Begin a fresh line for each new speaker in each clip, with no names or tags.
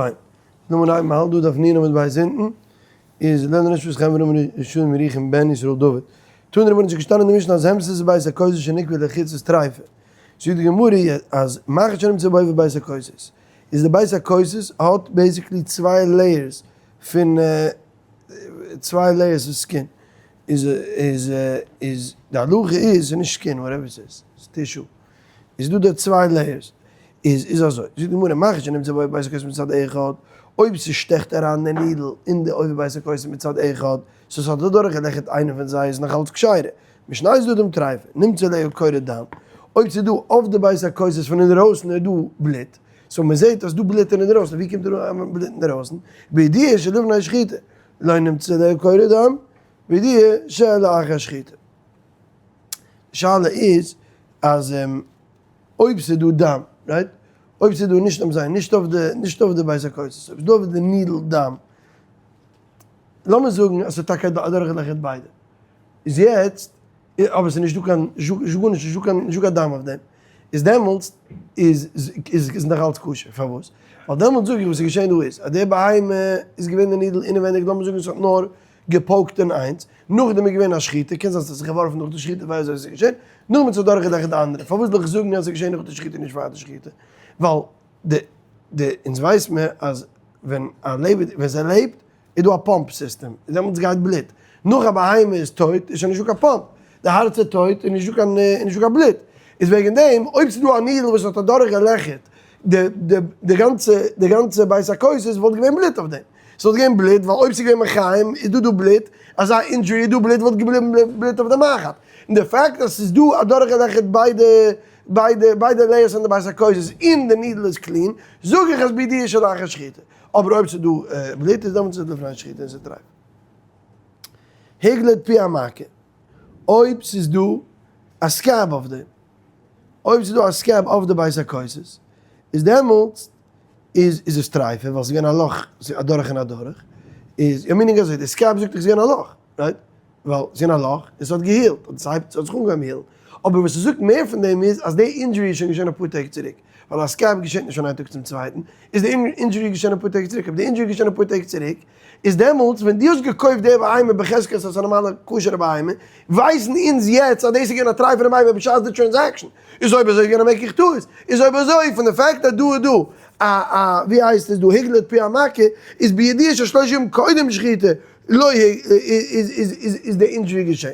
פיין. נאמען אנהייבן מ'האלט דא דף נ' עמוד ב' אונטן, איז לענ ד נשמת חיים אברהם ראשון ירוחם בן ישראל דוד. תנא רבנן איז געשטאנען אין די משנה אז המסת בית הכוסות שנקבע לחיצות טריפה. זאגט די גמרא אז מחט שנמצא בעובי בית הכוסות. איז די בית הכוסות האט basically צוויי layers פון צוויי layers פון skin. איז איז איז די הלכה איז ס'איז נישט skin whatever ס'איז, ס'איז tissue. איז דא די צוויי layers. איז איז אזוי, זאגט די גמרא, מחט שנמצא בעובי בית הכוסות מצד אחד, אויב ס'שטעכט אריין די needle אין די עובי בית הכוסות מצד אחד, so ס'האט אדורך געלעכערט איינע פון זיי איז נאך אלץ כשרה, משני צדדים טריפה, נמצא עליה קורא דם, אויב ס'איז דא אויף די בית הכוסות פון אינדערויסן איז דא בלוט, so מ'זעט אז דא בלוט אין אינדערויסן, ווי קומט אריין בלוט אינדערויסן? בידיעה שלפני שחיטה, לא נמצא עליה קורא דם, בידיעה שלאחר שחיטה. די שאלה איז אז אויב ס'איז דא דם, right? אויב ס'איז דא נישט אויף זיי, נישט אויף די, נישט אויף די בית הכוסות, אויב ס'איז דא אויף די needle דם, לאמיר זאגן אז ס'איז טאקע אדורכגעלעכערט ביידע, איז יעצט, אבער ס'איז נישטא קיין, נישטא גארנישט, נישטא קיין, נישטא קיין דם אויף דעם, איז דעמאלטס איז איז נאך אלץ כשר, פארוואס? ווייל דעמאלטס זאג איך וואס איז געשען דא איז, אז די בהמה איז געווען די needle אינעווייניג, לאמיר זאגן ס'האט נאר גע poke ט אין איינס, נאכדעם איז געווען א שחיטה, קען זיין ס'האט זיך געווארפן נאך די שחיטה וויי אזוי עס איז געשען, נאכדעם האט זיך דורכגעדאכט די אנדערע, פארוואס זאל איך זאגן אז עס איז געשען נאך די שחיטה נישט פאר די שחיטה? ווייל די די אונז ווייס מיר אז ווען א לעבעד ווען ס'לעבט איז דא א pump system, און דעמאלטס גייט בלוט, נאך א בהמה איז טויט איז שוין נישטא קיין פאמפ, די הארץ איז טויט איז נישטא קיין איז נישטא קיין בלוט, איז וועגן דעם אויב ס'איז דא א needle וואס האט אדורך געלעכערט די די די גאנצע די גאנצע בית הכוסות וואלט געווען בלוט אויף דעם. ס'וואלט געווען בלוט, ווייל אויב ס'איז געווען מחיים איז דא דא בלוט, אזא injury איז דא בלוט וואלט געבליבן בלוט אויף די מחט. און די fact אז ס'איז דא אדורכגעלעכערט ביידע ביידע ביידע layers פון די בית הכוסות און די needle איז clean, זאג איך אז בידיעה שלאחר שחיטה. אבער אויב ס'איז דא בלוט איז דעמאלטס איז לפני שחיטה און ס'איז טרייף. הגליד פי המכה, אויב ס'איז דא א scab אויף דעם, אויב ס'איז דא א scab אויף די בית הכוסות, איז דעמאלטס איז איז עס טרייפה ווייל ס'איז געווען א לאך אדורך און אדורך, איז יא meaning אזוי די scab זאגט דאך ס'איז געווען א לאך, right? ווייל ס'איז געווען א לאך און ס'האט גע heal ט אדער ס'הייבט ס'האט זיך אנגעהויבן heal ן, אבער וואס ס'זאגט מער פון דעם איז אז די injury איז שוין געשען אפאר טעג צוריק, ווייל א scab געשעט נישט פון איין טאג צום צווייטן, איז די injury געשען אפאר טעג צוריק, אויב די injury איז געשען אפאר טעג צוריק, איז דעמאלטס ווען דו האסט געקויפט די בהמה בחזקת אז ס'איז א נארמאלע כשר'ע בהמה, ווייסן אונז יעצט אז דאס איז געווען א טרייפענע בהמה בשעת די transaction. איז אויב אזוי געווען א מקח טעות, איז אויב אזוי פון די fact אז דא איז דא א א ווי הייסט עס דא הגליד פי המכה איז בידיעה ששלושה ימים קודם שחיטה לא איז איז איז איז די injury געשען.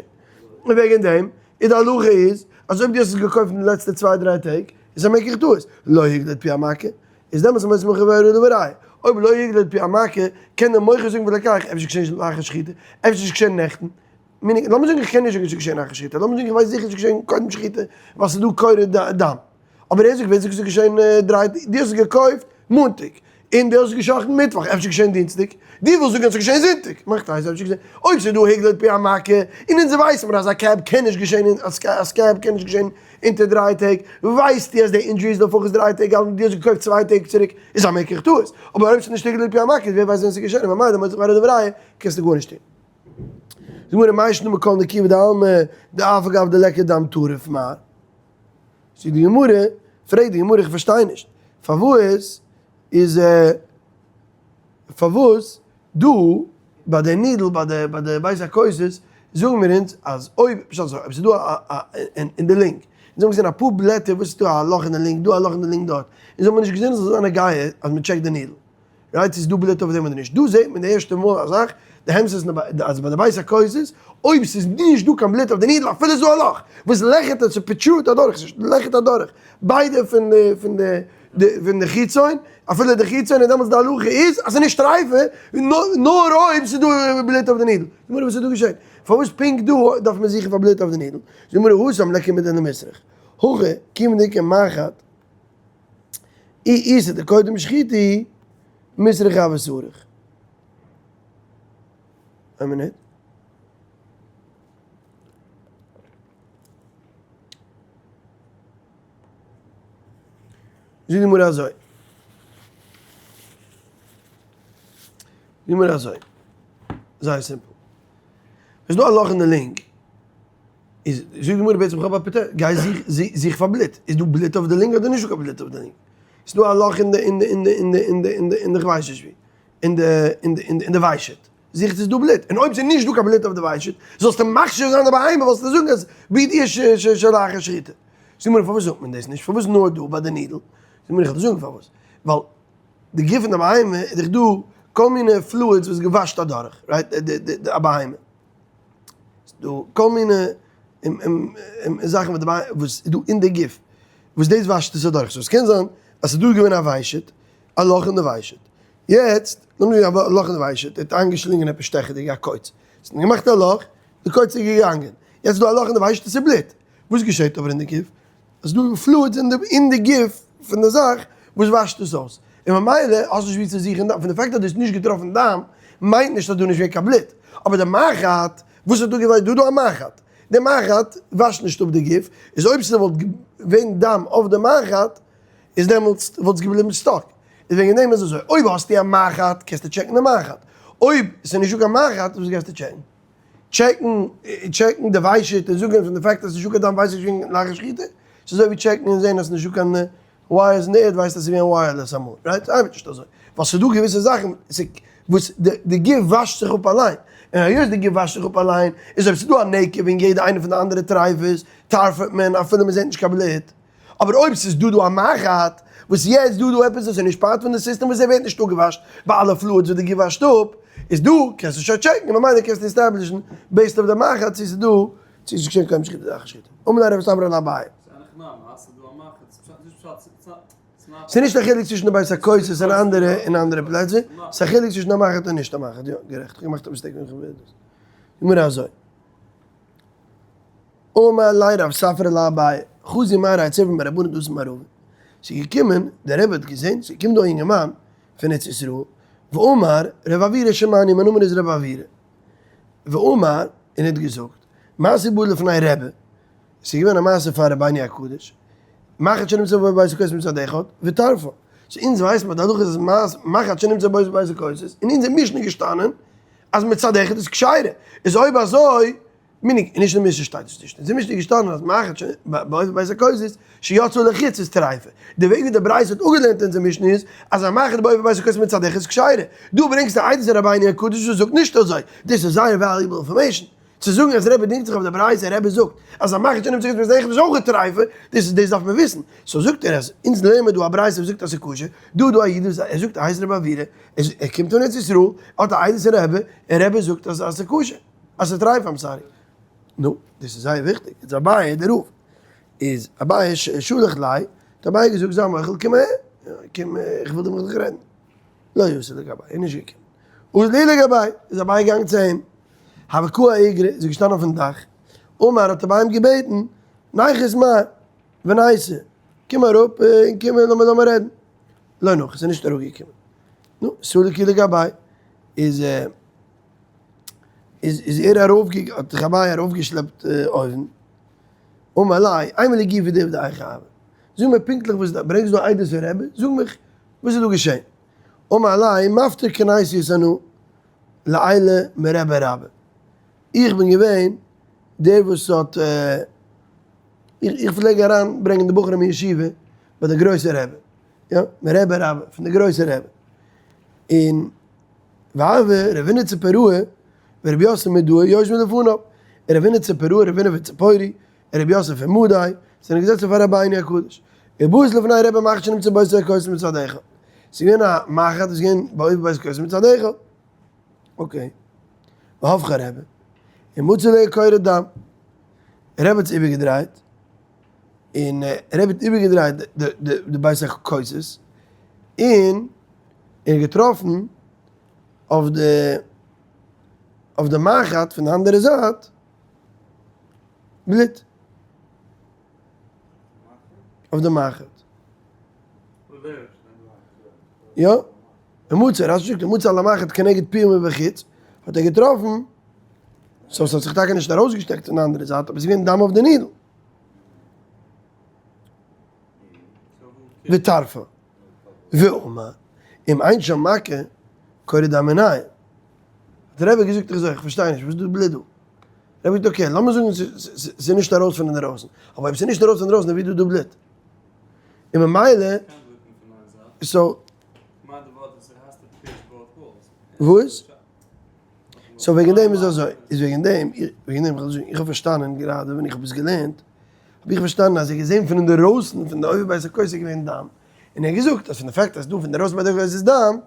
און וועגן דעם איז די הלכה איז אז אויב דו האסט עס געקויפט אין די לעצטע צוויי דריי טעג איז א מקח טעות, לא הגליד פי המכה איז דעמאלטס המוציא מחברו עליו הראיה. אויב לא הגליד פי המכה קען דער מוכר זאגן ולקח אפשר געשען לאחר שחיטה, אפשר איז געשען נעכטן, meaning, לאמיר זאגן איך קען נישט זאגן ס'איז געשען נאכן שחיטה, לאמיר זאגן איך ווייס זיכער ס'איז געשען קודם שחיטה, ווייל ס'איז דא קורא דם. אבער ער זאגט ווער זאגט ס'איז געשען דריי, דו האסט עס געקויפט מאנטאג, און דו האסט עס גע'שחט'ן מיטוואך, אפשר געשען דינסטאג, דו ווילסט זאגן אז ס'איז געשען זונטאג, מאכט אייז אפשר געשען, אויב ס'איז דא הגליד פי המכה, און אונז ווייסן מיר אז א scab קען נישט געשען אין, א scab קען נישט געשען אונטער דריי טעג, ווייסטו אז די injury איז לפחות דריי טעג אלט און דו האסט געקויפט צוויי טעג צוריק, איז א מקח טעות. אבער אויב ס'איז נישט הגליד פי המכה, ווער ווייסט ווען ס'איז געשען, און ממילא מוציא מחברו עליו הראיה, קענסטו גארנישט טון. זאגט די גמרא מאי שנא מכל נקיבה דעלמא דאף על גב דליכא דם טרף מר. זאגט די גמרא, פרעגט די גמרא איך פארשטיי נישט, פארוואס איז פארוואס דא ביי די needle ביי די ביי די בית הכוסות זאגן מיר אונז אז אויב פשט אזוי אויב ס'איז דא א א אין די לינק, אונז האבן געזען אפאר בלעטער וואס איז דא א לאך אין די לינק דא א לאך אין די לינק דארט, אונז האבן נישט געזען אז ס'זאל זיין א גייע אז מ'טשעקט די needle. right ס'איז דא בלוט אויף דעם אדער נישט, דא זעט מען די ערשטע מאל א זאך, די העמס איז אז ביי די בית הכוסות, אויב ס'איז נישט דא קיין בלוט אויף די needle אפילו איז דא א לאך, וואס לעכערט עס, ס'פעטשורט אדורך, ס'לעכערט אדורך ביידע פון די פון די פון די חיצון, אפילו די חיצון און דעמאלטס די הלכה איז אז ס'איז נישט טרייפה, נאר אויב ס'איז דא בלוט אויף די needle. גמרא וואס איז דא געשען? פארוואס פונקט דא דארף מען זוכן פאר בלוט אויף די needle? זאגט די גמרא התם ליכא מידי דלמיסרך, הכא כיון דאיכא מחט. אי איסר דקודם שחיטה מיסרך הוה סרך. איין מינוט. זאגט די גמרא אזוי. די גמרא אזוי. זייער simple. איז דא א לאך אין די lung. איז זאגט די גמרא בעצם איך האב א פאטענט, גיי זוך זוך פאר בלוט, איז דא בלוט אויף די lung אדער נישט דא קיין בלוט אויף די lung? ס'איז דא א לאך אין די אין די אין די אין די אין די אין די אין די כ'ווייס נישט ווי, אין די אין די אין די ושט, זוכט ס'איז דא בלוט, און אויב ס'איז נישט דא קיין בלוט אויף די ושט, זאלסטו מכשיר זיין די בהמה, וואלסטו זאגן אז בידי שלאחר שחיטה. זאג מיר פארוואס זאגט מען דאס נישט? פארוואס נאר דא ביי די needle? זאג מיר איך וועל דיר זאגן פארוואס, ווייל די גוף פון די בהמה איז דאך דא כל מיני fluids וואס געוואשט אדורך, right? די א בהמה. ס'דא כל מיני זאכן וואס די בהמה וואס איז דא אין די גוף וואס דאס וואשט עס אדורך. so עס קען זיין אז ס'איז דא געווען א ושט, א לאך אין די ושט. יעצט, לאמיר זאגן א לאך אין די ושט, ער האט איינגעשלינגען עפעס שטעכעדיג א קוץ. ס'האט געמאכט א לאך, די קוץ איז געגאנגען. יעצט איז דא א לאך אין די ושט און ס'בלוט. וואס געשעט אבער אין די גוף? עס איז דא fluids אין די אין די גוף פון די זאך וואס וואשט עס אויס, און ממילא האסט נישט ווי צו זוכן דם, פון די fact אז דו האסט נישט געטראפן דם מיינט נישט אז דא איז נישט געווען קיין בלוט, אבער די מחט, וואס האט דא געוואשט, דא איז דא א מחט, די מחט וואשט נישט אפ די גוף, איז אויב ס'וואלט געווען דם אויף די מחט איז דעמאלטס וואלט עס געבליבן stuck, איז וועגן דעם איז אזוי, אויב האסטו א מחט קענסטו טשעקן די מחט, אויב ס'איז נישטא קיין מחט וואס גייסטו טשעקן? טשעקן טשעקן די ושט און זאגן פון די fact אז ס'נישטא קיין דם ווייס איך שוין לאחר שחיטה, ס'איז אזוי ווי טשעקן און זען אז ס'נישטא קיין wires אין די ערד ווייסט אז ס'איז געווען wireless אמאל, right? ס'ארבעט נישט אזוי, ווייל ס'איז דא געוויסע זאכן וואס די גוף וואשט זיך אפ אליין, און היות די גוף וואשט זיך אפ אליין, איז אויב ס'איז דא א נקב אין יעדע איינע פון די אנדערע טרייפות, טרפ'עט מען אפילו מ'זעט נישט קיין בלוט. אבער אויב ס'איז דא דא א מחט, וואס יעצט דא דא עפעס וואס איז נישט part פון די סיסטעם וואס ער ווערט נישט אפגעוואשט ביי אלע fluids וואס די גוף וואשט אפ, איז דא קענסטו שוין טשעקן און ממילא קענסטו עסטעבלישן based אויף די מחט צו ס'איז דא צו ס'איז געשען קודם שחיטה אחר שחיטה. אמר ליה רב ספרא לאביי. ס'איז נישט א חילוק צווישן די בית הכוסות און אנדערע און אנדערע פלעצער, ס'איז א חילוק צווישן א מחט און נישט א מחט, יא גערעכט, כ'האב געמאכט א mistake ווען כ'האב דאס. גמרא אזוי. אמר ליה רב ספרא לאביי, חזי מר היציבים ברבנן דאתו מערבא. ס'איז געקומען, דער רבי האט געזען, ס'איז געקומען דא א אינגערמאן פון ארץ ישראל, ואמר, רב עוירא שמני, מיין נאמען איז רב עוירא. ואמר, און ער האט געזאגט, מעשה בא לפני רבי, ס'איז געווען א מעשה פאר רבינו הקדוש, מחט שנמצא בו בית הכוסות מצד אחד, וטרפה. so אונז ווייסן מיר די הלכה איז אז מחט שנמצא בו בית הכוסות, אין אונזער משנה איז געשטאנען אז מצד אחד איז כשרה, איז אויב אזוי, meaning, נישט אין משנה שטייט עס נישט, אין משנה איז געשטאנען אז מחט שבאופי בית הכוסות שיצאה לחוץ איז טריפה. די וועג ווי די ברייתא האט אפגעלערנט אונזער משנה איז, אז א מחט באופי בית הכוסות מצד אחד איז כשרה. דא ברענגסטו עדות פון רבינו הקדוש וואס זאגט נישט אזוי. דאס איז זייער valuable information. צו זאגן אז רבי דינגט זיך אויף די ברייתא, רבי זאגט אז א מחט שנמצא מצד אחד איז אויך טריפה, דאס דאס דארף מען וויסן. so זאגט ער אז אונז לערנען מיר דא א ברייתא וואס זאגט אז ס'איז כשר, דא איז דא א איד וואס ער זאגט ער הייסט רבי עוירא, ער קומט אן ארץ ישראל, האט א עדות פון רבי, און רבי זאגט אז ס'איז כשר. אז ס'איז טרייף I'm sorry. נו, דאס איז זייער וויכטיג. איז אביי דער רב. איז אביי שלח ליה, האט אביי געזאגט זיי מוחל קום אהער. קום איך וויל דיר מיט דיך רעדן. לא אתא לגביה, ער איז נישט געקומען. אזל ליה לגביה, איז אביי געגאנגען צו אים. הוה קאי אאיגרא, איז ער געשטאנען אויפן דאך. אמר האט אביי אים געבעטן, ניחות מר ונייתי, קום אראפ און קום לאמיר לאמיר רעדן. לא נח, איז ער נישט אראפגעקומען. נו, סליק לגביה, איז איז איז ער ארויף האט זיך אביי ארויפגעשלעפט אויבן, אמר ליה, אימא לי גופא דעובדא היכי הוה, זאג מיר פונקטליך וואס ברענגסט דא עדות פון רבי, זאג מיך וואס איז דא געשען, אמר ליה, מפטיר כנסיות אנא לעילא מרבי רבה, איך בין געווען דער וואס האט, איך פלעג אריין ברענגען די בחורים אין ישיבה ביי די גרויסע רבי, יא, מרבי רבה, פון די גרויסע רבי, און. והוה רבינא ציפוראה ורבי יוסף מדאי יושבין לפניו, רבינא ציפוראה רבינא וציפורי און רבי יוסף פון מדי זענען געזעצן פאר רבינו הקדוש, ובאת לפני רבי מחט שנמצא בבית הכוסות מצד אחד, ס'איז געווען א מחט וואס איז געווען באופי בית הכוסות מצד אחד, okay, והפכה רבי, ומצא עליה קורא דם, רבי האט עס איבערגעדרייט, און רבי האט איבערגעדרייט די בית הכוסות, און ער האט געטראפן אויף די אויף די מחט פון די אנדערע זייט בלוט. אויף די מחט. יא. ומצא, רש"י זאגט ומצא על המחט כנגד פיה מבחוץ, האט ער געטראפן, so ס'האט זיך טאקע נישט ארויסגעשטעקט פון די אנדערע זייט, אבער ס'איז געווען דם אויף די needle. וטרפה. ואמר, אם אין שם מכה, קורא דם מנין. האט דער רבי געזאגט איך זאג, איך פארשטיי נישט, וואס איז דא בלוט דא? דער רבי זאגט okay, לאמיר זאגן ס'איז נישט ארויס פון אינדערויסן, אבער אויב ס'איז נישט ארויס פון אינדערויסן, ווי איז דא דא בלוט? און ממילא. So. וואס? So וועגן דעם איז אזוי, איז וועגן דעם, וועגן דעם, איך האב פארשטאנען גראדע ווען איך האב עס געלערנט, האב איך פארשטאנען אז ער האט געזען פון אינדערויסן פון די אויבער בית הכסא איז געווען דם, און ער האט געזאגט אז פון די fact אז דא פון אינדערויסן ביי די אויבער איז דם,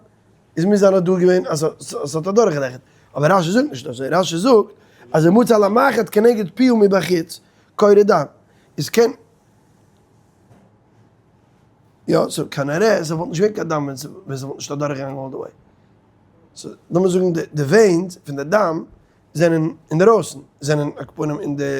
איז מוז זיין אז דא געווען אז עס האט אדורכגעלעכערט, אבער רשי זאגט נישט אזוי, רשי זאגט אז ומצא על המחט כנגד פיו מבחוץ קורא דם, איז קען. יא, so כנראה ס'וואלט נישט געווען קיין דם ווען ס'וואלט נישט אדורכגעגאנגען all the way. So לאמיר זאגן די veins פון די דם זענען אינדערויסן, זענען על כל פנים אין די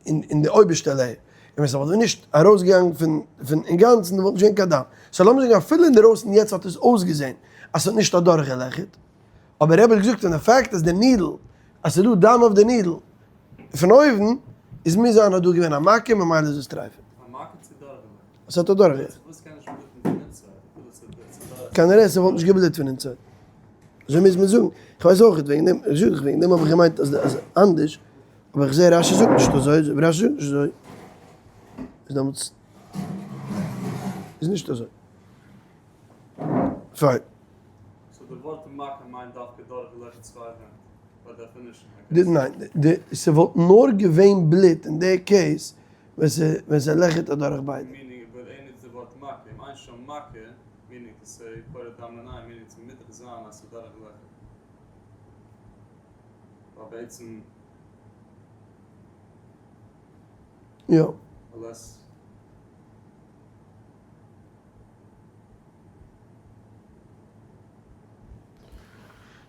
אין די אויבערשטע layer, און ווען ס'וואלט ווען נישט ארויסגעגאנגען פון פון אינגאנצן וואלט נישט געווען קיין דם. So לאמיר זאגן אפילו אינדערויסן יעצט האט עס אויסגעזען אז ס'האט נישט אדורכגעלעכערט, אבער רבי האט געזאגט אין די fact אז די needle, אז ס'איז דא דם אויף די needle פון אויבן, איז מוז זיין אז דא איז געווען א מכה ממילא איז עס טרייפה.
א מכה צו דורכגעלעכערט?
עס האט אדורכגעלעכערט.
וואס קען נישט בלוטן פון inside? אפילו ס'איז
כנראה ס'וואלט נישט געבלוט פון inside. אזוי מוז מען זאגן. איך ווייס אויך וועגן דעם, איך זאג וועגן דעם האב איך געמיינט אז אז אנדערש, אבער איך זע רשי זאגט נישט אזוי, אויב רשי זאגט נישט אזוי, איז דעמאלטס איז נישט אזוי. פיין.
So די ווארט מכה מיינט דווקא דורכגעלעכערט צוויי ווענט, by definition, I guess.
ניין, די, ס'וואלט נאר געווען בלוט אין די case ווען ווען ס'לעכערט אדורך ביידע.
Meaning, אבער ער נוצט די ווארט מכה, אם אין שם מכה, meaning to say, קורא דם לעיניים, meaning צו מודח זיין אז ס'איז דורכגעלעכערט. ווייל בעצם.
יא.
Unless.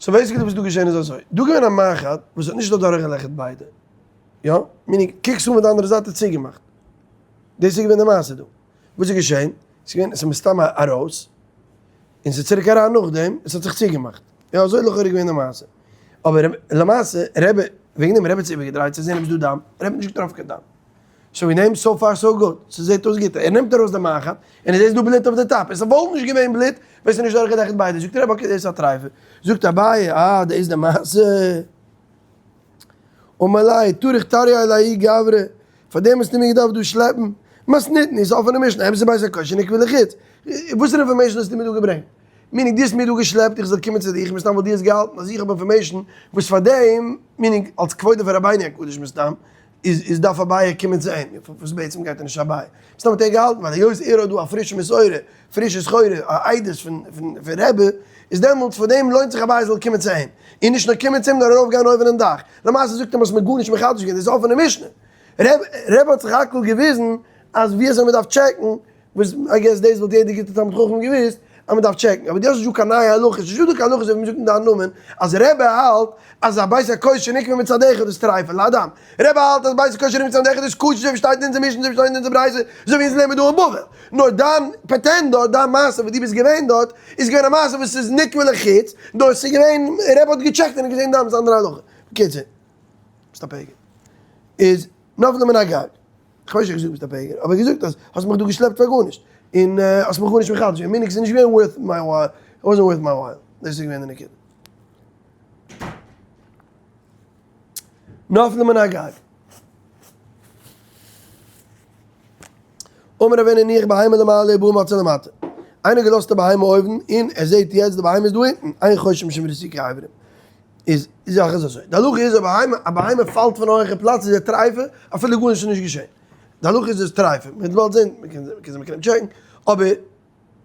So basically וואס דא געשען איז אזוי, דא געווען א מחט וואס האט נישט אדורכגעלעכערט ביידע, יא? Meaning קוקסט אן מיט די אנדערע זייט איז צוגעמאכט, דאס איז געווען די מעשה דא, וואס איז געשען? ס'איז געווען, ס'איז מסתם ארויס, און ס'איז צוריק אריין נאכדעם, און ס'האט זיך צוגעמאכט, יא אזוי לכאורה געווען די מעשה, אבער למעשה רבי, וועגן דעם רבי האט זיך איבערגעדרייט צו זען אויב איז דא דם, רבי האט נישט געטראפן קיין דם. So אין דעם so far so good, ס'זעט אויס גוט, ער נעמט ארויס די מחט, און ער זעט ס'דא בלוט אויף די top, עס וואלט נישט געווען בלוט ווען ס'איז נישט דורכגעדאכט ביידע, זאגט רבי okay דאס איז א טרייפה, זאגט אביי אה דאס איז די מעשה, אמר ליה טרח טריא להאי גברא, פאר דעם האסטו מיר געדארפט דא שלעפן, מתניתין איז אפענע משנה, אמת איז בית הכסא נקבה לחוץ, וואסערע information האסטו מיר דא געברענגט? Meaning דו האסט מיר דא געשלעפט איך זאל קומען צו דיך, מסתם ווייל דו האסט געהאלטן אז איך האב information וואס פאר דעם, meaning אלס כבודו פון רבינו הקדוש מסתם, איז איז דארף אביי קומען צו אים, וואס בעצם גייט ער נישט אביי, מסתם האט ער געהאלטן ווייל היות ער האט דא א פרישע מסורה, פרישע סחורה, א עדות פון פון פון רבי, איז דעמאלטס פאר דעם לוינט זיך אביי זאל קומען צו אים, און נישט נאר קומען צו אים נאר ארויף גיין אויבן אין דאך, למעשה זאגט אים האסט מיר גארנישט מחדש געווען, דאס איז אפענע משנה, רבי האט זיך הכל געוויזן אז ווי אזוי מען דארף טשעקן, וואס I guess דאס וואלט יעדער גוטער תלמיד חכם געוואוסט אז מען דארף טשעקן, אבער דו האסט נישט דא קיין נייע הלכה, ס'איז נישט דא קיין הלכה אזוי ווי מען זאגט אין דיין נאמען אז רבי האלט אז א בית הכסא שנקבה מצד אחד איז טרייפה להדם, רבי האלט אז בית הכסא שנקבה מצד אחד איז כשר אזוי ווי שטייט אין אונזער משנה אזוי ווי שטייט אין אונזער ברייתא אזוי ווי אונז לערנען דא אין בבל, נאר דיין פאטענט דארט, דיין מעשה וואס דו ביסט געווען דארט, איז געווען א מעשה וואס איז נקבה לחוץ, נאר ס'איז געווען רבי האט געטשעקט און געזען דם איז אנדערע הלכה, בקיצור, ביסט א פעגער. איז נפלה מן הגג. כ'ווייס נישט אויב געזאגט ביסט א פעגער, אבער געזאגט אז האסט מיך דא געשלעפט פאר גארנישט, און האסט מיך גארנישט מחדש געווען, meaning ס'איז נישט געווען worth my while, it wasn't worth my while, דאס איז געווען די נקודה. נפלה מן הגג. אמר רב הונא הניח בהמה למעלה ובא ומצאה למטה. איינער געלאזט די בהמה אויבן און ער זעט יעצט די בהמה איז דא אונטן, אין חוששין משום ריסוקי אברים. איז די זאך איז אזוי, די הלכה איז אויב א בהמה פאלט פון א הויכע פלאץ איז ער טרייפה, אפילו גארנישט איז נישט געשען. די הלכה איז ער איז טרייפה, מען וועט באלד זען, מען קען זען מען קען אים טשעקן, אבער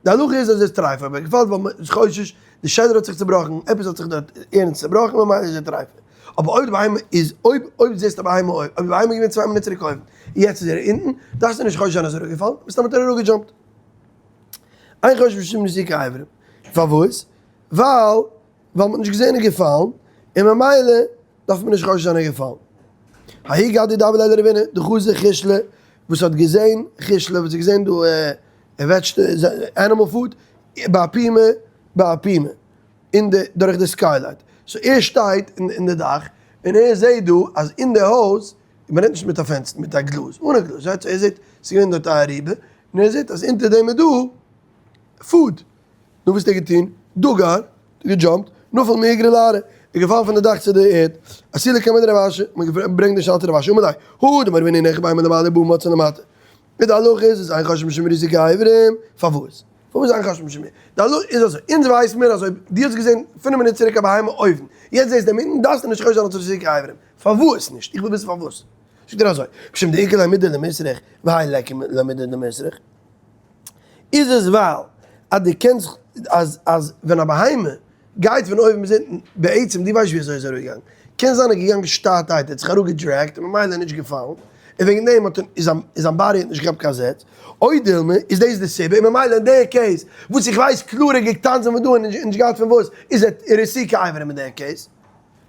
די הלכה איז אז ער איז טרייפה, אבער ער געפאלט ווייל מען איז חושש, די שדרה האט זיך צובראכן, עפעס האט זיך דארט ערנסט צובראכן ממילא איז ער טרייפה. אבער אויב די בהמה איז, אויב אויב זעסט א בהמה אויב די בהמה איז געווען צוויי מינוט צוריק אויבן, יעצט איז ער אונטן, דארפסטו נישט חושש זיין אז ער איז אראפגעפאלן, מסתם האט ער אראפגעדזשאמפט. אין חוששין משום ריסוקי אברים. פארוואס? ווייל ווייל מ'האט נישט געזען איז געפאלן, און ממילא דארף מען נישט חושש זיין איז געפאלן. ההוא גדיא דהוה ליה לרבינא דחזא חישלא וואס האט געזען חישלא וואס האט געזען דא animal food באפומא באפומא אין די דורך די skylight so ער שטייט אין די דאך און ער זעט דא אז אין די הויז מען רעדט נישט מיט א פענסטער מיט א גלאז אן א גלאז ער זעט ס'איז געווען דארט א אריבע און ער זעט אז אונטער דעם איז דא food. נו וואס האט ער געטון? דגר, האט ער געדזשאמפט, נפל מאיגרא לארעא, איז געפאלן פון די דאך צו די ערד, אתו לקמיה דרב אשי, מען האט געברענגט די שאלה צו רב אשי, אמר ליה, הא דאמר רבינא הניח בהמה למעלה ובא ומצאה למטה. מיט די הלכה איז עס אין חוששין משום ריסוקי אברים, פארוואס? פארוואס אין חוששין משום? די הלכה איז אזוי, אונז ווייסן מיר אז אויב דו האסט געזען פינף מינוט צוריק א בהמה אויבן, יעצט זעסטו אים אונטן, דארפסטו נישט חושש זיין אלס ריסוקי אברים. פארוואס נישט? איך וויל וויסן פארוואס. זאגט ער אזוי, משום דאיכא ליה מידי למיסרך והאי ליכא ליה מידי דמיסרך. איז עס ווייל אז דו קענסט אז אז ווען א בהמה גייט פון אויבן ביז אונטן, בעצם דו ווייסט ווי אזוי ער איז אראפגעגאנגען, קען זיין ער איז געגאנגען שטאטערהייט, ער האט זיך אראפגעדרעגט און ממילא נישט געפאלן, און וועגן דעם האט איז זיין body האט נישט געכאפט קיין זעץ, או דילמא איז דאס די סיבה, און ממילא אין די case וואס איך ווייס קלאר ער געטאנצן פון דא און נישט געהאט פון וואס, איז ער ריסוקי אברים אין די case.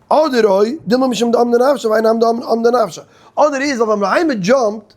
אדער או דילמא משום דאמדה נפשה ואין אמדה נפשה, אדער איז ווייל ווען בהמה jump ט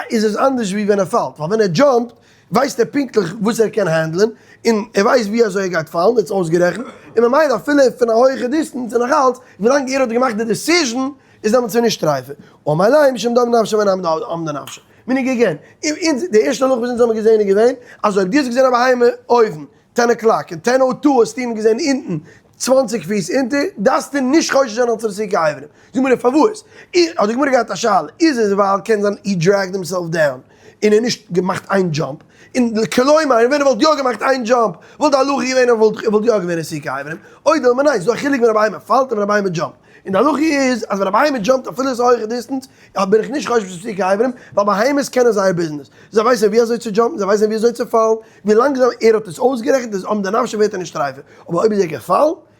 איז עס אנדערש ווי ווען ער פאלט, ווייל ווען ער jump ט ווייסט ער פונקטליך וואס ער קען handle ען, און ער ווייסט ווי אזוי ער גייט פאלן, ער האט עס אויסגערעכנט, און ממילא אפילו פון א הויכע distance און נאכאלץ, ווילאנג ער האט געמאכט די decision איז דעמאלטס נישט טרייפה. אמר ליה משום דאמדה נפשה ואין אמדה נפשה. meaning again, די ערשטע הלכה וואס אונז האבן געזען איז געווען, אז אויב דו האסט געזען א בהמה אויבן, 10 o'clock, און 10:02 האסטו אים געזען אונטן, 20 פיס אונטער, דארפסטו נישט חושש זיין אלס ריסוקי אברים. זאג מיר פארוואס? האט די גמרא געהאט א שאלה, איז עס ווייל קען זיין he dragged himself down און ער נישט געמאכט איין jump, און כלומר ווען ער וואלט יא געמאכט איין jump וואלט די הלכה געווען ער וואלט יא געווען ריסוקי אברים, או דילמא ניין, ס'איז דא א חילוק ווען א בהמה פאלט און ווען א בהמה jump ט, און די הלכה איז אז ווען א בהמה jump ט אפילו עס איז א הויכע distance בין איך נישט חושש ריסוקי אברים, ווייל בהמות קענען זייער ביזנעס, זיי ווייסן ווי אזוי צו jump ן, זיי ווייסן ווי אזוי צו פאלן, ווי לאנג ער האט עס אויסגערעכנט איז אמדה נפשה ווערט ער נישט טרייפה, אבער אויב איז ער געפאלן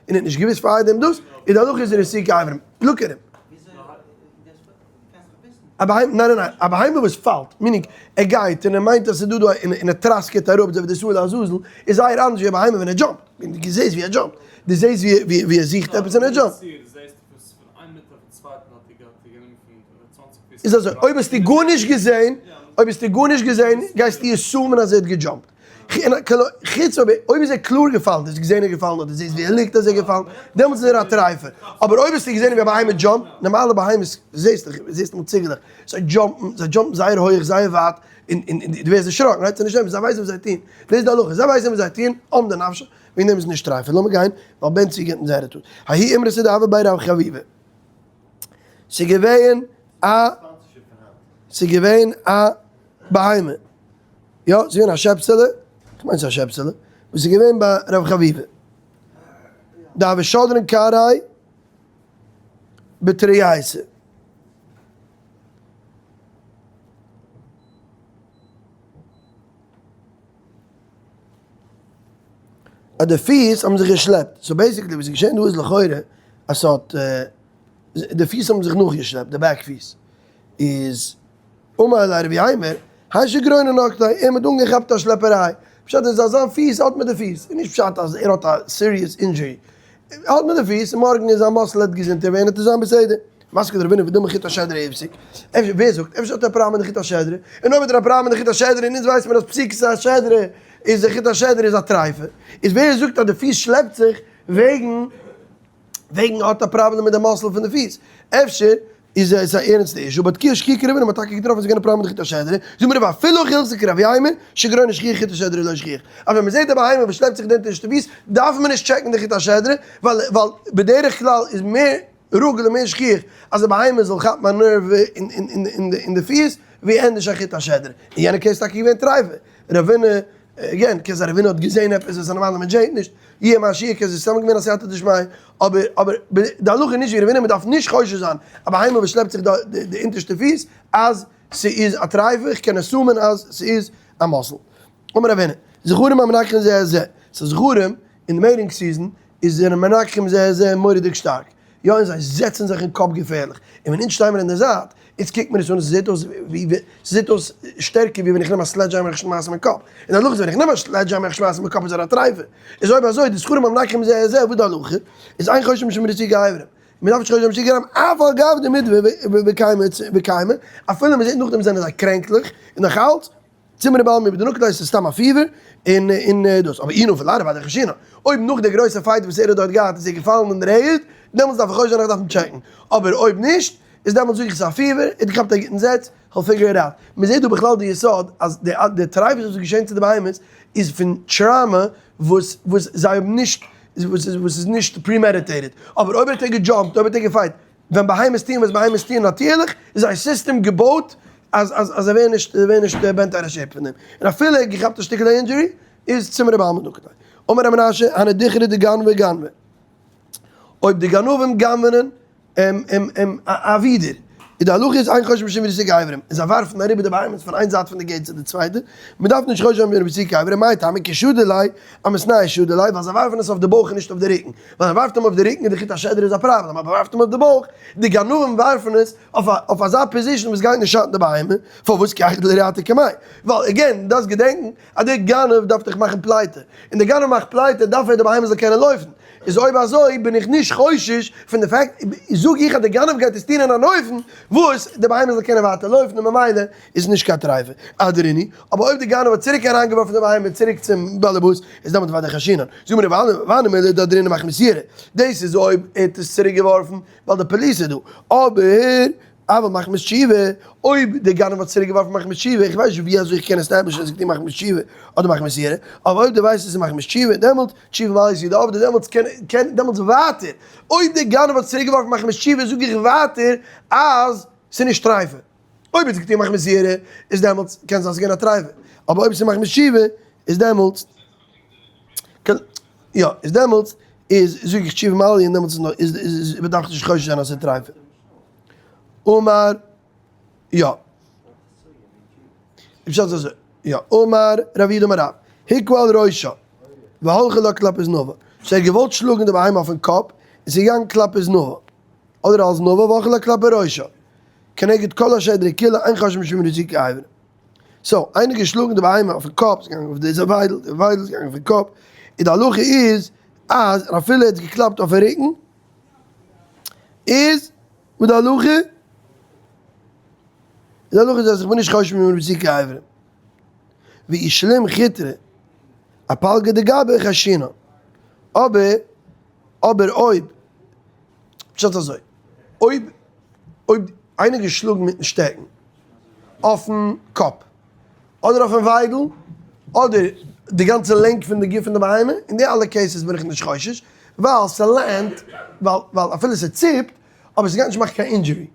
און האט נישט געוואוסט פאר דעם דאס, איז די הלכה איז ריסוקי אברים. Look at him. א בהמה, ניין ניין ניין, א בהמה וואס פאלט, meaning ער גייט און ער מיינט אז ס'איז דא דא און ער טראסקעט אראפ אזוי ווי די שעיר לעזאזל, איז זייער אנדערש ווי א בהמה ווען ער jump ט, ווען דו זעסט ווי ער jump ט, דו זעסט ווי ווי ער זוכט עפעס און ער jump ט. איז אזוי, אויב האסטו גארנישט געזען, אויב האסטו גארנישט געזען, גייסטו assume ען אז ער האט גע jump ט. חוץ אויב אויב איז ער קלאר געפאלן, דו האסט געזען ער איז געפאלן אדער דו זעסט ווי ער ליגט אז ער איז געפאלן, דעמאלטס איז ער א טרייפער. אבער אויב האסטו געזען ווי א בהמה jump ט, נארמאלע בהמות זעסט דאך, זעסט אמאל ציגעלעך, זיי jump ן, זיי jump ן זייער הויעך, זייער ווייט, און און און דו ווערסט דערשראקן, right? ס'איז נישט אמת, זיי ווייסן וואס זיי טוען. דאס איז די הלכה, זיי ווייסן וואס זיי טוען, אמדה נפשה, וועגן דעם איז נישט טרייפער. לאמיר גיין, ווייל בן צבי געבט אונז זייער טעות. ההיא אימרתא דהוה בי רב חביבא. ס'איז געווען א, ס'איז געווען א בהמה. יא, ס'איז געווען א שעפסעלע, כ'מיין ס'איז א שעפסעלע, וואס איז געווען ביי רב חביבא. דהוה שדרן כרעיה בתרייתא. אז די פיס האבן זיך געשלעפט. So basically וואס איז געשען דא איז לכאורה אז ס'האט, די פיס האבן זיך נאכגעשלעפט, די back פיס. איז אמר ליה רבי יימר, האי שגרונו נקטיה, אים האט אנגעכאפט א שלעפעריי. פשט איז אז זיין פיס האלט מיט די פיס, איז נישט פשט אז ער האט א serious injury. האלט מיט די פיס, און מארגן איז זיין muscle העט געזונטער ווערן, העט עס זיין בסדר. מסקת רבינא ודילמא חוט השדרה הפסיק. אפשר, ווער זאגט? אפשר האט ער א פראבלעם מיט די חוט השדרה? און אויב האט ער א פראבלעם מיט די חוט השדרה, און אונז ווייסט מיר אז פסיקת השדרה איז די חוט השדרה איז א טרייפה. איז ווער זאגט אז די פיס שלעפט זיך וועגן וועגן האט א פראבלעם מיט די muscle פון די פיס? אפשר איז עס א ערנסטע issue, but כי אשכיח רבינא מ'האט טאקע געטראפן אז ס'איז געווען א פראבלעם מיט די חוט השדרה, זאג מיר ואפילו הלכתא כרב יימר, שגרונו שכיח חוט השדרה לא שכיח. אז ווען מ'זעט א בהמה וואס שלעפט זיך די אונטערשטע פיס, דארף מען נישט check ן די חוט השדרה, ווייל ווייל בדרך כלל איז מער רגיל און מער שכיח אז א בהמה זאל כאפן א nerve אין די פיס, ווי ענדערש א חוט השדרה. אין יענע case איז טאקע געווען טרייפה. רבינא, again, קען זיין רבינא האט געזען עפעס וואס א נארמאלער מענטש זעט נישט, יהיה מה שיהיה קען זיין סתם געווען א סייעתא דשמיא, אבער אבער די הלכה איז נישט ווי רבינא, מען דארף נישט חושש זיין א בהמה וואס שלעפט זיך די אונטערשטע פיס אז ס'איז א טרייפה, איך קען assume ען אז ס'איז א muscle. אמר רבינא, זכרים המנקחין זה את זה, ס'איז זכרים אין די mating season איז זענען מנקחים זה את זה מורא'דיג שטארק, יא און זיי זעצן זיך אין קאפ געפערליך, און ווען אונז שטייען מיר אין די זייט, איצט קוקט מיר עס אן, עס זעט אויס ווי, ס'זעט אויס שטערקער ווי ווען איך נעם א sledgehammer איך שמייס אים אין קאפ, און די הלכה איז ווען איך נעם א sledgehammer איך שמייס אים אין קאפ איז ער א טרייפע, איז אויב אזוי די זכרים המנקחים זה את זה וואס די הלכה איז אין חוששין משום ריסוקי אברים, מען דארף נישט חושש זיין משום ריסוקי אברים אף על גב דמדוה וקיימא, אפילו מען זעט נאכדעם זענען זיי קרענקליך און נאך אלץ. צימרי בעלמא איבער די נוקלעיס איז סתם א fever און און דאס אבער אי נפל לארעא ודאי חיישינן אויב נאך די גרויסע fight וואס ער האט דארט געהאט איז ער געפאלן אין דער ערד דעמאלטס דארף איך אויך זיין איך דארף אים check ן אבער אויב נישט איז דעמאלטס זאג איך ס'איז א fever ער האט געכאפט א גוטן זעץ כ'וועל figure it out מ'זעט דא בכלל די יסוד אז די די טרייפות וואס איז געשען צו די בהמות איז פון trauma וואס וואס זיי האבן נישט וואס איז וואס איז נישט premeditated אבער אויב האט ער גע jump ט אויב האט ער גע fight ווען בהמות טוען וואס בהמות טוען נאטירליך איז זייער סיסטעם געבויט. אז אז אז זיי ווערן נישט זיי ווערן נישט bent out of shape פון דעם, און אפילו ער האט געכאפט א שטיקעלע injury איז צימרא בעלמא נקט ליה. אמר ר' מנשה, הני דיכרי דגנבי גנבי, אויב די גנבים גנב'נען א ווידער, איז די הלכה איז אין חוששין משום ריסוק אברים, און זיי ווארפן אריבער די בהמות פון איין זייט פון די gate צו די צווייטע, מען דארף נישט חושש זיין משום ריסוק אברים, מאי טעמא כי שדי ליה, אמתנאי שדי ליה, ווייל זיי ווארפן עס אויף די בויך און נישט אויף די רוקן, ווייל מען ווארפט אים אויף די רוקן איז די חוט השדרה איז א פראבלעם, אבער מען ווארפט אים אויף די בויך, די גנבים ווארפן עס אויף אזא position וואס גייט נישט שאטן די בהמה, פארוואס כי היכי דלא ריעתיה קמיה, ווייל again, דארפסט געדענקן אז דער גנב דארף דאך מאכן פלייטע, און דער גנב מאכט פלייטע דארף ער די בהמה זאל קענען לויפן, איז אויב אזוי בין איך נישט חושש פון די fact, זאג איך אז דער גנב גייט עס טון אין אן אופן וואס די בהמה זאל קענען ווייטער לויפן און ממילא איז נישט קיין טריפה, אדרני, אבער אויב דער גנב האט צוריק אריינגעווארפן די בהמה צוריק צום באלעבאס איז דעמאלט וודאי חיישינן. זאג מיר והני מילי דאהדרינהו מחמת יראה, דאס איז אויב ער האט עס צוריק געווארפן ווייל די police איז דא, אבער אבל מחמת תשובה, אויב דער גנב האט צוריק געווארפן מחמת תשובה, איך ווייס נישט ווי אזוי איך קען establish ן אז עס איז געטון מחמת תשובה אדער מחמת יראה, אבער אויב דו ווייסט עס איז מחמת תשובה, דעמאלט, תשובה מעלית הוא דעבדי, דעמאלטס קען, קען, דעמאלטס ווייטער, אויב דער גנב האט צוריק געווארפן מחמת תשובה זאג איך ווייטער אז ס'איז נישט טריפה. אויב איז געטון מחמת יראה, איז דעמאלטס קען זיין ס'איז געווען א טריפה, אבער אויב ס'איז מחמת תשובה, איז דעמאלטס, יא, איז דעמאלטס איז זאג איך תשובה מעלית און דעמאלטס איז נאר, איז, איז, מ'דארף נישט חושש זיין אז ס'איז טריפה. אמר, יא. אפשר איז אזוי, יא, אמר רב יהודה אמר רב, הכהו על ראשה, והלכה לה כלפי זנבה. so ער האט געוואלט שלאגן די בהמה אויפן קאפ, און ס'איז געגאנגען כלפי זנבה. אדער על זנבה והלכה לה כלפי ראשה. כנגד כל השדרה כולה אין חוששין משום ריסוקי אברים. so, איינער געשלאגן די בהמה אויפן קאפ, ס'איז געגאנגען אויף די וויידל, די וויידל איז געגאנגען אויפן קאפ, און די הלכה איז אז אפילו ער האט געקלאפט אויפן רוקן, איז וואס די הלכה? די הלכה איז אז איך בין נישט חושש משום ריסוקי אברים. ואי שלים חוטרא אפלגא דגביה חיישינן. אבער, אבער אויב, פשט אזוי, אויב, אויב איינער געשלאגן מיטן שטעקן אויפן קאפ, אדער אויפן וויידל, אדער די גאנצע לענג פון די גוף פון די בהמה, אין די אלע cases בין איך נישט חושש, ווייל ס'לענדט, ווייל ווייל אפילו ס'ציפט, אבער ס'גייט נישט מאכן קיין injury,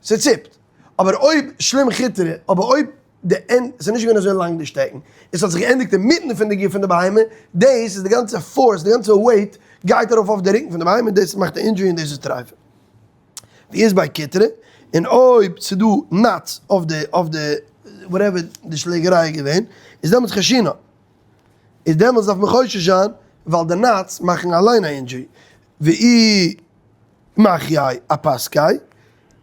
ס'ציפט. אבער אויב שלים חוטרא, אבער אויב די end, ס'איז נישט געווען אזוי לאנג די שטעקן, און ס'האט זיך געענדיגט אינמיטן פון די גוף פון די בהמה, דאס איז די גאנצע force, די גאנצע weight גייט ארויף אויף די רוקן פון די בהמה, און דאס מאכט די injury און דאס איז טרייפה. ווי איז ביי קיטרא, און אויב ס'איז דא knots אויף די אויף די whatever די שלעגעריי איז געווען, איז דעמאלטס חיישינן. איז דעמאלטס דארף מען חושש זיין, ווייל די knots מאכן אליין א injury. ואי מחייה אפסקיה,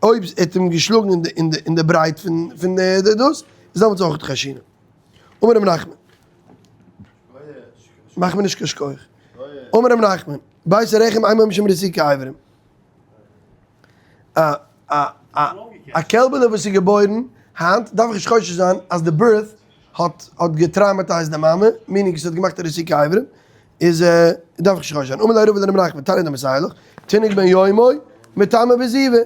אויב ער האט אים געשלאגן אין די אין די אין די ברייט פון פון די די דאס, איז דעמאלטס אויך חיישינן. אמר רב נחמן. מאך מיר נישט קיין שכוח. אמר רב נחמן, בית הרחם אין בו משום ריסוקי אברים. א א א א קעלבעלע וואס איז געבוירן היינט דארף איך נישט חושש זיין אז די birth האט האט גע traumatize ט די מאמע, meaning עס האט געמאכט א ריסוק אברים, איז דארף איך נישט חושש זיין. אמר ליה רבא לרב נחמן, תניא דמסייע לך, תינוק בן יומו מטמא בזיבה,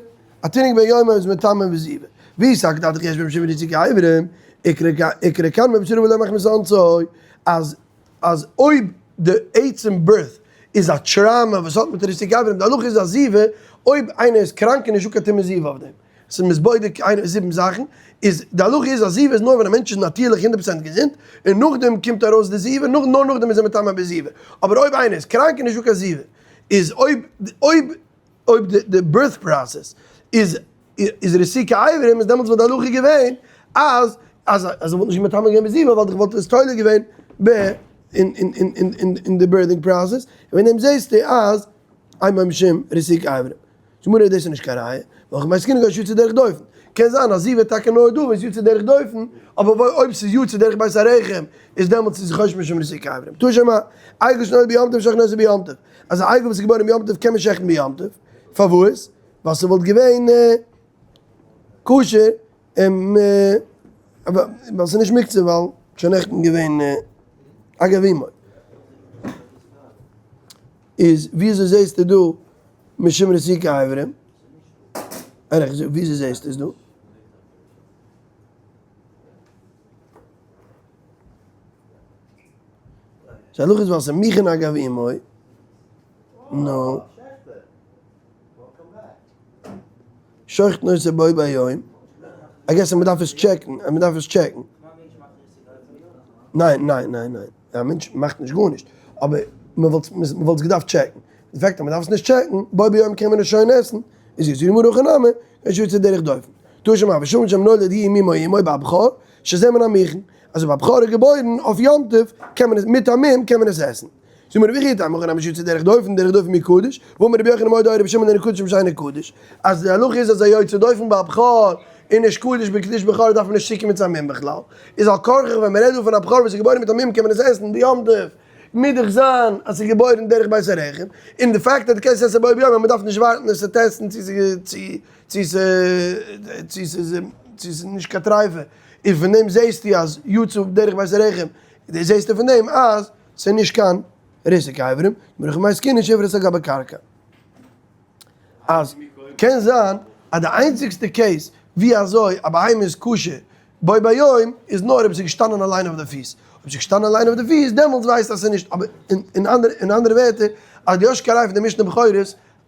א תינוק בן יומו איז מטמא בזיבה. ואי סלקא דעתך יש בו משום ריסוקי אברים, איקרי קרנא בבשרו ולא מחמת אונסו, אז אז אויב די עצם birth איז א trauma וואס האט מיט ריסוק אברים, די הלכה איז א זיבה, אויב איינער איז קראנק איז נישטא קיין טומאת זיבה אויף דעם, ס'איז מ'איז בודק איינער זיבן זאכן, איז די הלכה איז אז זיבה איז נאר ווען א מענטש איז נאטירליך הונדערט פראצענט געזונט, און נאכדעם קומט ארויס די זיבה, נאר נאכדעם איז ער מטמא בזיבה, אבער אויב איינער איז קראנק איז נישטא קיין זיבה, איז אויב אויב אויב די birth process איז איז ריסוקי אברים איז דעמאלטס וואלט די הלכה געווען אז אז אז ער וואלט נישט מטמא געווען בזיבה ווייל איך וואלט עס תולה געווען ב אין אין אין אין אין אין די birthing process און וועגן דעם זעסטו אז אין בו משום ריסוק אברים. זאג מיר דאס איז נישט קיין ראיה, ווייל כ'מיין ס'קען נישט גיין יצא דרך דופן. קען זיין אז זיבה טאקע נאר דא ווען ס'איז יצא דרך דופן, אבער אויב ס'איז יצא דרך בית הרחם איז דעמאלטס איז חושש משום ריסוק אברים. תא שמע, עגל שנולד ביום טוב שוחטין אותו ביום טוב. אז א עגל וואס איז געבוירן ביום טוב קען מען שעכטן ביום טוב. פארוואס? ווייל ס'וואלט געווען כשר און ווייל ס'איז נישט מוקצה ווייל שוין נעכטן געווען אגב אמו. איז וויאזוי זעהסטו דא משום רסיקי אברים? וויאזוי זעהסטו עס דא? ס'איז הלכה איז ווייל ס'איז מוכן אגב אמו. נו. שוחטין אותו בו ביום. I guess אז מ'דארף עס טשעקן, אז מ'דארף עס טשעקן. ניין, ניין, ניין, ניין. א מענטש מאכט נישט גארנישט. אבער מ'וואלט מ'וואלט עס געדארפט טשעקן. די fact אז מ'דארף עס נישט טשעקן, בו ביום קען מען עס שוין עסן. איז יצא גמרא הכי נמי, איז יוצא דרך דופן. תא שמע ושמע שם נולד היא ממו אמו בבכור, שזה מן המוכן. אז אויב א בכור איז געבוירן אויף יום טוב, קען מען עס, מיט א מום קען מען עס עסן. זאג מיר רבי חייא הכי נמי שיוצא דרך דופן, דרך דופן מי קדוש, ואמר רבי יוחנן מודה היה רבי שמעון אינו קדוש משאינו קדוש, אז די הלכה איז אז א יוצא דופן ביי א בכור איז נישט קדוש בקדוש בכור דארף מען נישט צוקומען צו א מום בכלל, איז על כרחך ווען מען רעדט דא פון א בכור וואס איז געבוירן מיט א מום קען מען עס עסן ביום טוב, מוז דאך זיין אז ס'איז געבוירן דרך בית הרחם, און די fact אז דו קענסט עסן בו ביום אז מען דארף נישט ווארטן עס צו טעסטן צו ס'איז צו ס'איז נישט קיין טריפה, און פון דעם זעסטו אז יצא דרך בית הרחם, זעסטו פון דעם אז. ס'איז נישט קיין ריסוק אברים, ברוך מייסט קינד נישט עברת על גבי קרקע. אז קען זיין אז די איינציגסטע case ווי אזוי א בהמה איז כשר בו ביום איז נאר אויב ס'איז געשטאנען אליין אויף די פיס. אויב ס'איז געשטאנען אליין אויף די פיס דעמאלטס ווייסטו אז ס'איז נישט, אבער אין אנדערע ווערטער אז די האסט קיין ראי' פון די משנה בכורות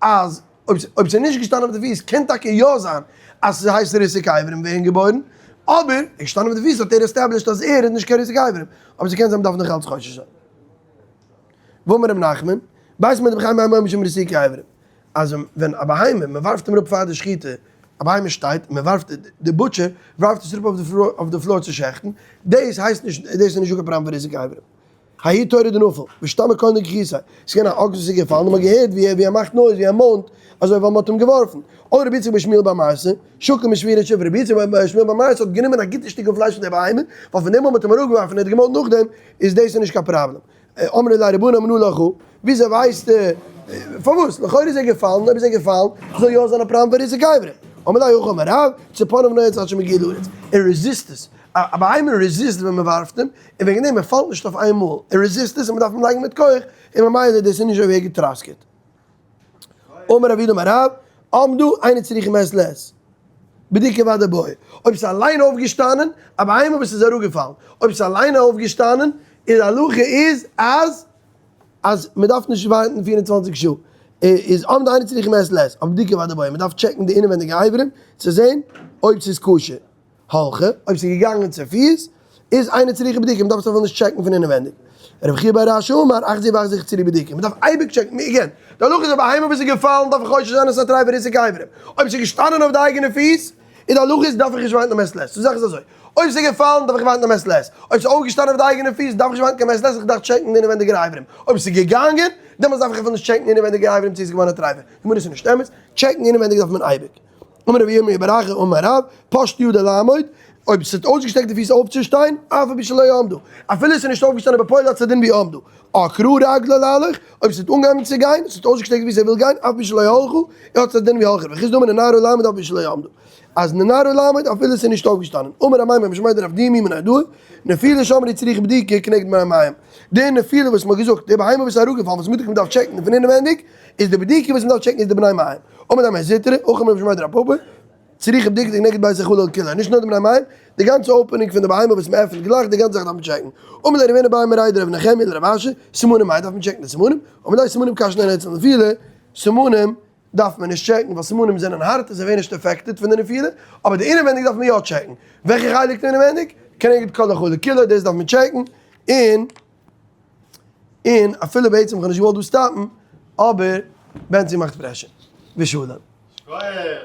אז אויב ס'איז נישט געשטאנען אויף די פיס קען טאקע יא זיין אז ס'הייסט ריסוק אברים ווערן געבוירן, אבער ער איז געשטאנען אויף די פיס האט ער established אז ער איז נישט קיין ריסוק אברים, אבער ס'קען זיין מ'דארף נאך אלץ חושש זיין. ואמר ר' נחמן, בית מרדכי מים מים משום ריסוק אברים, אז ווען א בהמה, מ'ווארפט אים אראפ פאר די שחיטה, א בהמה שטייט, מ'ווארפט, די butcher ווארפט עס אראפ אויף די floor צו שעכטן, דאס הייסט נישט, דאס איז נישט דא קיין פראבלעם פון ריסוק אברים. ההוא תורא דנפל, ואשתמע קלא נגיחתיה, ס'איז געווען א אקס וואס איז געפאלן און מ'האט געהערט ווי ער ווי ער מאכט noise ווי ער moanט, אזוי ווייל מ'האט אים געווארפן. אמר רבי יצחק בר שמואל בר מרתא, שקל משבורא שופרא, רבי יצחק בר שמואל בר מרתא האט גענומען א גוטע שטיקל פלייש פון די בהמה, ווייל פון דעם וואס מ'האט אים אראפגעווארפן און ער האט געמאלט נאכדעם, איז דאס איז נישט קיין פראבלעם. אמרי ליה רבנן מנא לך, וויאזוי ווייסטו? פארוואס? לכאורה איז ער געפאלן, אויב איז ער געפאלן, זאל יא זיין א פראבלעם פאר ריסוק אברים. אמר ליה הכי אמר רב, צפרניו נועץ עד שמגיע לארץ, ער resist עס. א בהמה resist ווען מען ווארפט אים, און וועגן דעם ער פאלט נישט אויף איין מאל, ער resist עס און מען דארף אים לייגן מיט כח, און ממילא דאס איז נישט אזוי ווי ער געטראסקעט. אמר רב יהודה אמר רב, עמדו אינו צריכה מעת לעת, בדיקה ודאי בעי, אויב ס'איז אליין אויפגעשטאנען, א בהמה וואס איז אראפגעפאלן, אויב ס'איז אליין אויפגעשטאנען, איז הלכה איז אז אז מען דארף נישט ווארטן 24 שעה, איז עמדו אינו צריכה מעת לעת, אבער בדיקה ודאי בעי, מען דארף טשעקן די אינעווענדיגע אברים צו זען אויב ס'איז כשר. הלכה, אויב ס'איז געגאנגען צו פיס, איז אינו צריכה בדיקה, מ'דארף עס אפילו נישט טשעקן פון אינעווענדיג. רבי חייא בר אשי אמר, אחזו ואחזו צריכה בדיקה, מ'דארף אייביג טשעקן, again, די הלכה איז אויב א בהמה וואס איז געפאלן דארף איך חושש זיין אז ס'איז א טרייפע ריסוק אברים, אויב ס'איז געשטאנען אויף די אייגענע פיס, איז די הלכה איז דארף איך נישט ווארטן א מעת לעת, די זאך איז אזוי, אויב ס'איז געפאלן דארף איך ווארטן א מעת לעת, אויב ס'איז אויפגעשטאנען אויף די אייגענע פיס דארף איך נישט ווארטן קיין מעת לעת, איך דארף טשעקן די אינעווענדיגע אברים, אויב ס'איז געגאנגען, דעמאלטס דארף איך אפילו נישט טשעקן אינעווענדיגע אברים צו ס'איז געווארן א טרייפע, גמרא איז נישט אמת, טשעקן אינעווענדיג דארף מען אייביג. אמר רבי ירמי' בר אחא אמר רב, פשט ידו לעמוד, אויב עס האט אויסגעשטעקט די פיס אויפצושטיין, אף על פי שלא עמדו, אפילו עס איז נישט אויפגעשטאנען בפועל האט עס א דין ווי עמדו, עקרה רגלו להלך, אויב עס האט אנגעהויבן צו גיין, עס האט אויסגעשטעקט די פיס ער וויל גיין, אף על פי שלא הלכו, האט עס א דין ווי הלכו, רב חסדא אמר ננערה לעמוד אף על פי שלא עמדו, אז ננערה לעמוד אפילו עס איז נישט אויפגעשטאנען, אמר אמימר משמיה דרב דימי מנהרדעא, נפילה שאמרו צריכה בדיקה כנגד בני מעיים, די נפילה וואס מען האט געזאגט, די בהמה וואס איז אראפגעפאלן וואס מ'טאר מ'דארף טשעקן פון אינעווענדיג, איז די בדיקה וואס מ'דארף טשעקן איז די בני מעיים. אמר דמי זוטרא, הכי אמר משמיה דרב פפא, צריכה בדיקה כנגד בית החלל כולו, נישט נאר די בני מעיים, די גאנצע opening פון די בהמה וואס מ'עפנט גלייך, די גאנצע זאך דארף מען טשעקן. אמר ליה רב הונא בר מריה דרב נחמיה לרב אשי, סימנים מאי דארף מען טשעקן די סימנים? אמר ליה סימנים קשין הן אצל נפילה, סימנים דארף מען נישט טשעקן ווייל סימנים זענען הארט און זיי ווערן נישט affected פון די נפילה, אבער די אינעווענדיג דארף מען יא טשעקן. וועלכע חלק פון אינעווענדיג? כנגד כל החלל כולו, דאס דארף מען טשעקן, און און אפילו בעצם איך האב נישט געוואלט דא סטאפן, אבער בענצי מאכט pressure. ושלום.
שכוח!